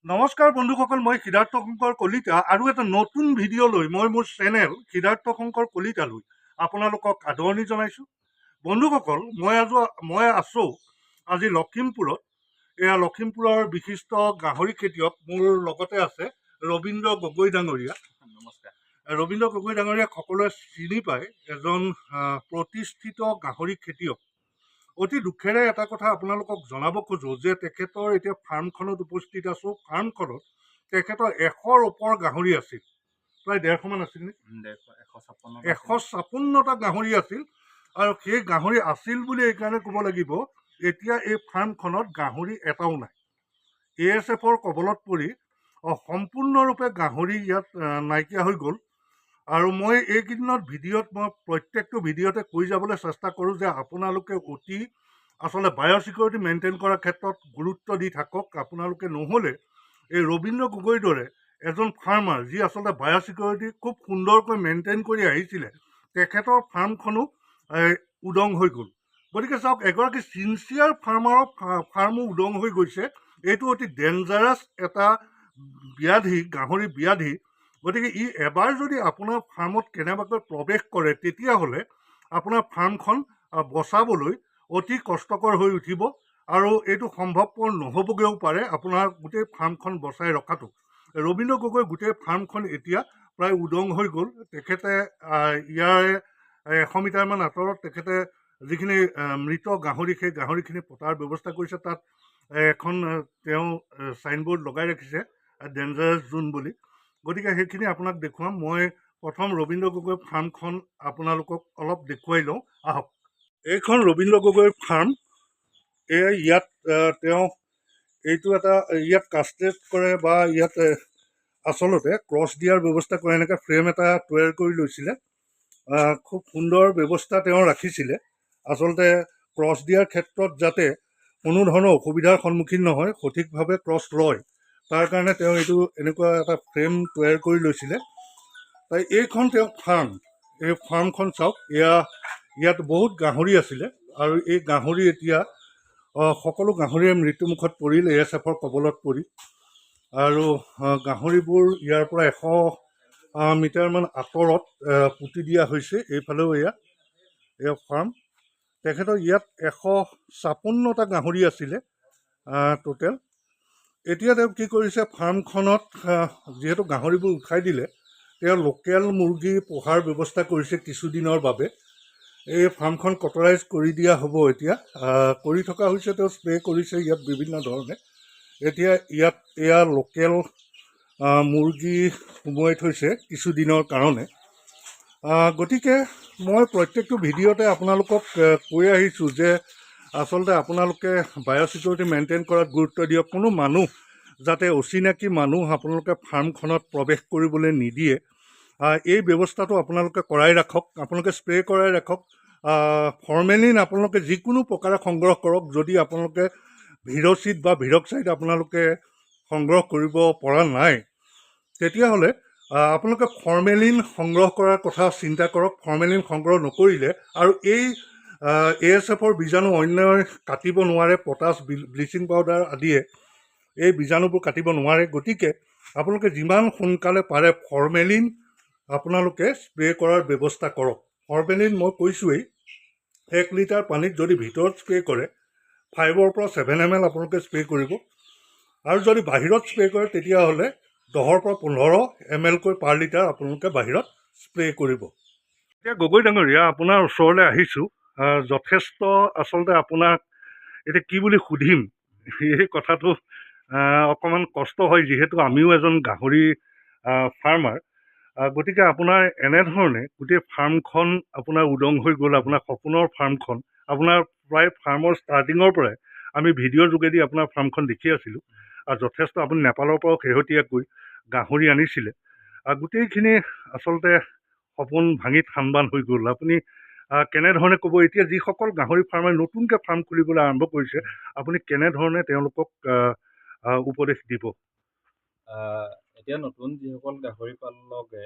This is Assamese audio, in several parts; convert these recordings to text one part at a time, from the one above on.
নমস্কাৰ বন্ধুসকল, মই সিদ্ধাৰ্থ শংকৰ কলিতা আৰু এটা নতুন ভিডিঅ' লৈ মই মোৰ চেনেল সিদ্ধাৰ্থ শংকৰ কলিতালৈ আপোনালোকক আদৰণি জনাইছোঁ। বন্ধুসকল, মই আছোঁ আজি লখিমপুৰত। এয়া লখিমপুৰৰ বিশিষ্ট গাহৰি খেতিয়ক, মোৰ লগতে আছে ৰবীন্দ্ৰ গগৈ ডাঙৰীয়া। নমস্কাৰ। ৰবীন্দ্ৰ গগৈ ডাঙৰীয়াক সকলোৱে চিনি পায়, এজন প্ৰতিষ্ঠিত গাহৰি খেতিয়ক। অতি দুখেৰে এটা কথা আপোনালোকক জনাব খোজোঁ যে তেখেতৰ এতিয়া ফাৰ্মখনত উপস্থিত আছোঁ। ফাৰ্মখনত তেখেতৰ 100ৰ ওপৰ গাহৰি আছিল, প্ৰায় 150মান আছিল নেকি? 150, 156। 156টা গাহৰি আছিল আৰু সেই গাহৰি আছিল বুলি এইকাৰণে ক'ব লাগিব, এতিয়া এই ফাৰ্মখনত গাহৰি এটাও নাই। এ এছ এফৰ কবলত পৰি সম্পূৰ্ণৰূপে গাহৰি ইয়াত নাইকিয়া হৈ গ'ল। আৰু মই এইকেইদিনত ভিডিঅ'ত, মই প্ৰত্যেকটো ভিডিঅ'তে কৈ যাবলৈ চেষ্টা কৰোঁ যে আপোনালোকে অতি আচলতে বায়'ছিকিউৰিটি মেইনটেইন কৰাৰ ক্ষেত্ৰত গুৰুত্ব দি থাকক আপোনালোকে। নহ'লে এই ৰবীন্দ্ৰ গগৈৰ দৰে এজন ফাৰ্মাৰ, যি আচলতে বায়'ছিকিউৰিটি খুব সুন্দৰকৈ মেইনটেইন কৰি আহিছিলে, তেখেতৰ ফাৰ্মখনো উদং হৈ গ'ল। গতিকে চাওক, এগৰাকী চিনচিয়াৰ ফাৰ্মাৰৰ ফাৰ্মো উদং হৈ গৈছে। এইটো অতি ডেঞ্জাৰাছ এটা ব্যাধি, গাহৰি ব্যাধি। গতিকে ই এবাৰ যদি আপোনাৰ ফাৰ্মত কেনেবাকৈ প্ৰৱেশ কৰে, তেতিয়াহ'লে আপোনাৰ ফাৰ্মখন বচাবলৈ অতি কষ্টকৰ হৈ উঠিব আৰু এইটো সম্ভৱপৰ নহ'বগৈও পাৰে আপোনাৰ গোটেই ফাৰ্মখন বচাই ৰখাটো। ৰবীন্দ্ৰ গগৈ গোটেই ফাৰ্মখন এতিয়া প্ৰায় উদং হৈ গ'ল। তেখেতে ইয়াৰে 100 মিটাৰমান আঁতৰত তেখেতে যিখিনি মৃত গাহৰি, সেই গাহৰিখিনি পতাৰ ব্যৱস্থা কৰিছে। তাত এখন তেওঁ চাইনবোৰ্ড লগাই ৰাখিছে, ডেঞ্জাৰাছ জোন বুলি। গতিকে সেইখিনি আপোনাক দেখুৱাম। মই প্ৰথম ৰবীন্দ্ৰ গগৈ ফাৰ্মখন আপোনালোকক অলপ দেখুৱাই লওঁ আহক। এইখন ৰবীন্দ্ৰ গগৈৰ ফাৰ্ম। এয়া ইয়াত তেওঁ এইটো এটা ইয়াত কাষ্ট্ৰেট কৰে বা ইয়াত আচলতে ক্ৰছ দিয়াৰ ব্যৱস্থা কৰে। এনেকৈ ফ্ৰেম এটা তৈয়াৰ কৰি লৈছিলে। খুব সুন্দৰ ব্যৱস্থা তেওঁ ৰাখিছিলে, আচলতে ক্ৰছ দিয়াৰ ক্ষেত্ৰত যাতে কোনো ধৰণৰ অসুবিধাৰ সন্মুখীন নহয়, সঠিকভাৱে ক্ৰছ লয়, তাৰ কাৰণে তেওঁ এইটো এনেকুৱা এটা ফ্ৰেম তৈয়াৰ কৰি লৈছিলে। তাই এইখন তেওঁ ফাৰ্ম, এই ফাৰ্মখন চাওক। এয়া ইয়াত বহুত গাহৰি আছিলে আৰু এই গাহৰি এতিয়া সকলো গাহৰিয়ে মৃত্যুমুখত পৰিল এ এছ এফৰ কবলত পৰি। আৰু গাহৰিবোৰ ইয়াৰ পৰা 100 মিটাৰমান আঁতৰত পুতি দিয়া হৈছে। এইফালেও এয়া ফাৰ্ম। তেখেতৰ ইয়াত 156টা গাহৰি আছিলে টোটেল। এতিয়া তেওঁ কি কৰিছে, ফাৰ্মখনত যিহেতু গাহৰিবোৰ উঠাই দিলে, তেওঁ লোকেল মুৰ্গী পোহাৰ ব্যৱস্থা কৰিছে কিছুদিনৰ বাবে। এই ফাৰ্মখন কটৰাইজ কৰি দিয়া হ'ব, এতিয়া কৰি থকা হৈছে। তেওঁ স্প্ৰে কৰিছে ইয়াত বিভিন্ন ধৰণে। এতিয়া ইয়াত এয়া লোকেল মুৰ্গী সোমোৱাই থৈছে কিছুদিনৰ কাৰণে। গতিকে মই প্ৰত্যেকটো ভিডিঅ'তে আপোনালোকক কৈ আহিছোঁ যে আচলতে আপোনালোকে বায়'ছিকিউৰিটি মেইনটেইন কৰাত গুৰুত্ব দিয়ক। কোনো মানুহ যাতে, অচিনাকি মানুহ আপোনালোকে ফাৰ্মখনত প্ৰৱেশ কৰিবলৈ নিদিয়ে, এই ব্যৱস্থাটো আপোনালোকে কৰাই ৰাখক। আপোনালোকে স্প্ৰে কৰাই ৰাখক। ফৰ্মেলিন আপোনালোকে যিকোনো প্ৰকাৰে সংগ্ৰহ কৰক। যদি আপোনালোকে ভিৰচিড বা ভিৰক্সাইড আপোনালোকে সংগ্ৰহ কৰিব পৰা নাই, তেতিয়াহ'লে আপোনালোকে ফৰ্মেলিন সংগ্ৰহ কৰাৰ কথা চিন্তা কৰক। ফৰ্মেলিন সংগ্ৰহ নকৰিলে আৰু এই এ এছ এফৰ বীজাণু অন্য কাটিব নোৱাৰে। পটাছ, ব্লিচিং পাউডাৰ আদিয়ে এই বীজাণুবোৰ কাটিব নোৱাৰে। গতিকে আপোনালোকে যিমান সোনকালে পাৰে ফৰ্মেলিন আপোনালোকে স্প্ৰে কৰাৰ ব্যৱস্থা কৰক। ফৰ্মেলিন মই কৈছোঁৱেই, 1 লিটাৰ পানীত যদি ভিতৰত স্প্ৰে কৰে, 5ৰ পৰা 7 এম এল আপোনালোকে স্প্ৰে কৰিব আৰু যদি বাহিৰত স্প্ৰে কৰে, তেতিয়াহ'লে 10ৰ পৰা 15 এম এলকৈ পাৰ লিটাৰ আপোনালোকে বাহিৰত স্প্ৰে কৰিব। এতিয়া গগৈ ডাঙৰীয়া, আপোনাৰ ওচৰলৈ আহিছোঁ। যথেষ্ট আচলতে আপোনাক এতিয়া কি বুলি সুধিম, এই কথাটো অকণমান কষ্ট হয়, যিহেতু আমিও এজন গাহৰি ফাৰ্মাৰ। গতিকে আপোনাৰ এনেধৰণে গোটেই ফাৰ্মখন আপোনাৰ উদং হৈ গ'ল, আপোনাৰ সপোনৰ ফাৰ্মখন। আপোনাৰ প্ৰায় ফাৰ্মৰ ষ্টাৰ্টিঙৰ পৰাই আমি ভিডিঅ'ৰ যোগেদি আপোনাৰ ফাৰ্মখন দেখি আছিলোঁ আৰু যথেষ্ট আপুনি নেপালৰ পৰাও শেহতীয়াকৈ গাহৰি আনিছিলে আৰু গোটেইখিনি আচলতে সপোন ভাঙি থানবান হৈ গ'ল। আপুনি কেনেধৰণে ক'ব, এতিয়া যিসকল গাহৰি ফাৰ্মাৰে নতুনকৈ ফাৰ্ম খুলিবলৈ আৰম্ভ কৰিছে, আপুনি কেনেধৰণে তেওঁলোকক উপদেশ দিব? এতিয়া নতুন যিসকল গাহৰি পালকে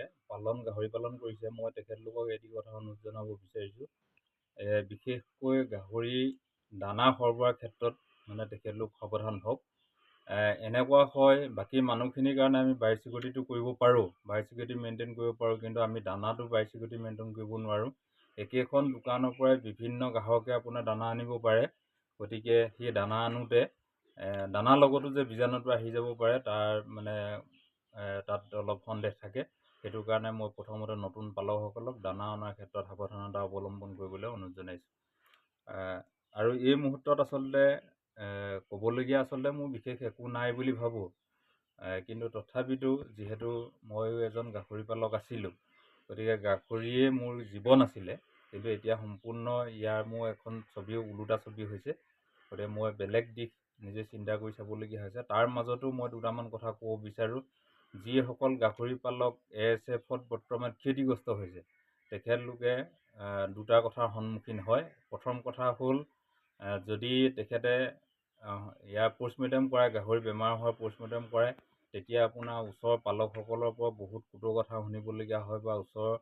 গাহৰি পালন কৰিছে, মই তেখেতলোকক এটি কথা অনুৰোধ জনাব বিচাৰিছোঁ। বিশেষকৈ গাহৰি দানা সৰবৰাহৰ ক্ষেত্ৰত মানে তেখেতলোক সাৱধান হওক। এনেকুৱা হয়, বাকী মানুহখিনিৰ কাৰণে আমি বায়'চিকিউৰিটিটো কৰিব পাৰোঁ, বায়'চিকিউৰিটি মেইনটেইন কৰিব পাৰোঁ, কিন্তু আমি দানাটো বায়'চিকিউৰিটি মেইনটেইন কৰিব নোৱাৰোঁ। একেখন দোকানৰ পৰাই বিভিন্ন গ্ৰাহকে আপোনাৰ দানা আনিব পাৰে, গতিকে সেই দানা আনোতে দানাৰ লগতো যে বীজাণুটো আহি যাব পাৰে তাৰ মানে তাত অলপ সন্দেহ থাকে। সেইটো কাৰণে মই প্ৰথমতে নতুন পালকসকলক দানা অনাৰ ক্ষেত্ৰত সাৱধানতা অৱলম্বন কৰিবলৈ অনুৰোধ জনাইছোঁ। আৰু এই মুহূৰ্তত আচলতে ক'বলগীয়া আচলতে মোৰ বিশেষ একো নাই বুলি ভাবোঁ, কিন্তু তথাপিতো যিহেতু ময়ো এজন গাহৰি পালক আছিলোঁ, গতিকে গাহৰিয়ে মোৰ জীৱন আছিলে, কিন্তু এতিয়া সম্পূৰ্ণ ইয়াৰ মোৰ এখন ছবিও ওলোটা ছবি হৈছে। গতিকে মই বেলেগ দিশ নিজে চিন্তা কৰি চাবলগীয়া হৈছে। তাৰ মাজতো মই দুটামান কথা ক'ব বিচাৰোঁ। যিসকল গাহৰি পালক ASFত বৰ্তমান ক্ষতিগ্ৰস্ত হৈছে, তেখেতলোকে দুটা কথাৰ সন্মুখীন হয়। প্ৰথম কথা হ'ল, যদি তেখেতে ইয়াৰ পষ্টমৰ্টেম কৰাই, গাহৰি বেমাৰ হোৱাৰ পষ্টমৰ্টেম কৰে, তেতিয়া আপোনাৰ ওচৰৰ পালকসকলৰ পৰা বহুত কটু কথা শুনিবলগীয়া হয় বা ওচৰৰ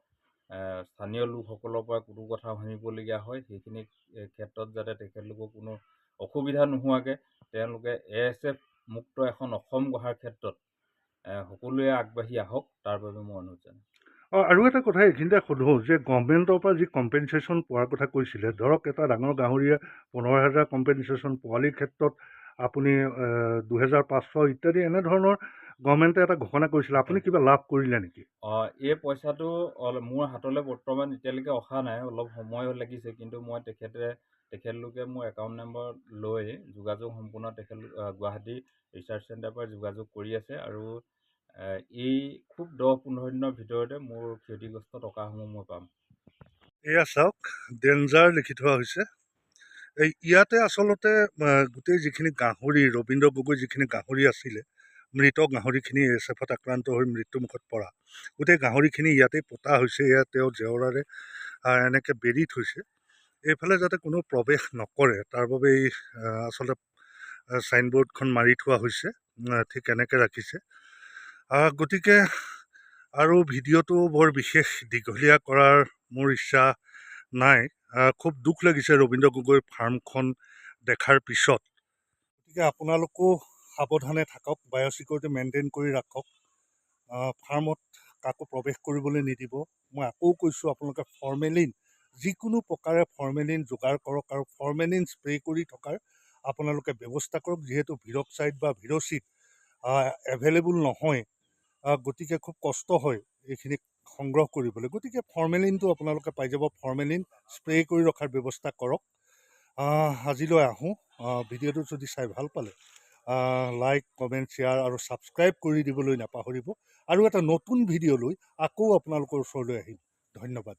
স্থানীয় লোকসকলৰ পৰা কটু কথা শুনিবলগীয়া হয়। সেইখিনি ক্ষেত্ৰত যাতে তেখেতলোকৰ কোনো অসুবিধা নোহোৱাকৈ তেওঁলোকে ASF মুক্ত এখন অসম গঢ়াৰ ক্ষেত্ৰত সকলোৱে আগবাঢ়ি আহক, তাৰ বাবে মই অনুৰোধ জনাম। আৰু এটা কথা এইখিনিতে সোধোঁ যে গভৰ্ণমেণ্টৰ পৰা যি কম্পেনচেশ্যন পোৱাৰ কথা কৈছিলে, ধৰক এটা ডাঙৰ গাহৰিয়ে 15,000 কম্পেনচেশ্যন, পোৱালিৰ ক্ষেত্ৰত আপুনি 2,500 ইত্যাদি এনেধৰণৰ গভৰ্ণমেণ্টে এটা ঘোষণা কৰিছিলে, আপুনি কিবা লাভ কৰিলে নেকি? এই পইচাটো মোৰ হাতলৈ বৰ্তমান এতিয়ালৈকে অহা নাই, অলপ সময় লাগিছে, কিন্তু মই তেখেতলোকে মোৰ একাউণ্ট নম্বৰ লৈ যোগাযোগ সম্পূৰ্ণ তেখেতলোক গুৱাহাটী ৰিচাৰ্চ চেণ্টাৰৰ পৰা যোগাযোগ কৰি আছে আৰু এই খুব 10-15 দিনৰ ভিতৰতে মোৰ ক্ষতিগ্ৰস্ত টকাসমূহ মই পাম। এয়া চাওক, ডেঞ্জাৰ লিখি থোৱা হৈছে। এই ইয়াতে আচলতে গোটেই যিখিনি গাহৰি, ৰবীন্দ্ৰ গগৈ যিখিনি গাহৰি আছিলে, মৃত গাহৰিখিনি ASFত আক্ৰান্ত হৈ মৃত্যুমুখত পৰা গোটেই গাহৰিখিনি ইয়াতেই পোতা হৈছে। এয়া তেওঁ জেওৰাৰে এনেকৈ বেৰি থৈছে, এইফালে যাতে কোনো প্ৰৱেশ নকৰে তাৰ বাবে এই আচলতে চাইনবোৰ্ডখন মাৰি থোৱা হৈছে, ঠিক এনেকৈ ৰাখিছে। গতিকে আৰু ভিডিঅ'টো বৰ বিশেষ দীঘলীয়া কৰাৰ মোৰ ইচ্ছা নাই। খুব দুখ লাগিছে ৰবীন্দ্ৰ গগৈৰ ফাৰ্মখন দেখাৰ পিছত। গতিকে আপোনালোকো সাৱধানে থাকক, বায়'চিকিউৰিটি মেইনটেইন কৰি ৰাখক, ফাৰ্মত কাকো প্ৰৱেশ কৰিবলৈ নিদিব। মই আকৌ কৈছোঁ, আপোনালোকে ফৰ্মেলিন যিকোনো প্ৰকাৰে ফৰ্মেলিন যোগাৰ কৰক আৰু ফৰ্মেলিন স্প্ৰে' কৰি থকাৰ আপোনালোকে ব্যৱস্থা কৰক। যিহেতু ভিৰক্সাইড বা ভিৰচিড এভেইলেবল নহয়, গতিকে খুব কষ্ট হয় এইখিনি সংগ্ৰহ কৰিবলৈ। গতিকে ফৰ্মেলিনটো আপোনালোকে পাই যাব, ফৰ্মেলিন স্প্ৰে' কৰি ৰখাৰ ব্যৱস্থা কৰক। আজিলৈ আহোঁ। ভিডিঅ'টো যদি চাই ভাল পালে লাইক, কমেণ্ট, শ্বেয়াৰ আৰু ছাবস্ক্ৰাইব কৰি দিবলৈ নাপাহৰিব। আৰু এটা নতুন ভিডিঅ' লৈ আকৌ আপোনালোকৰ ওচৰলৈ আহিম। ধন্যবাদ।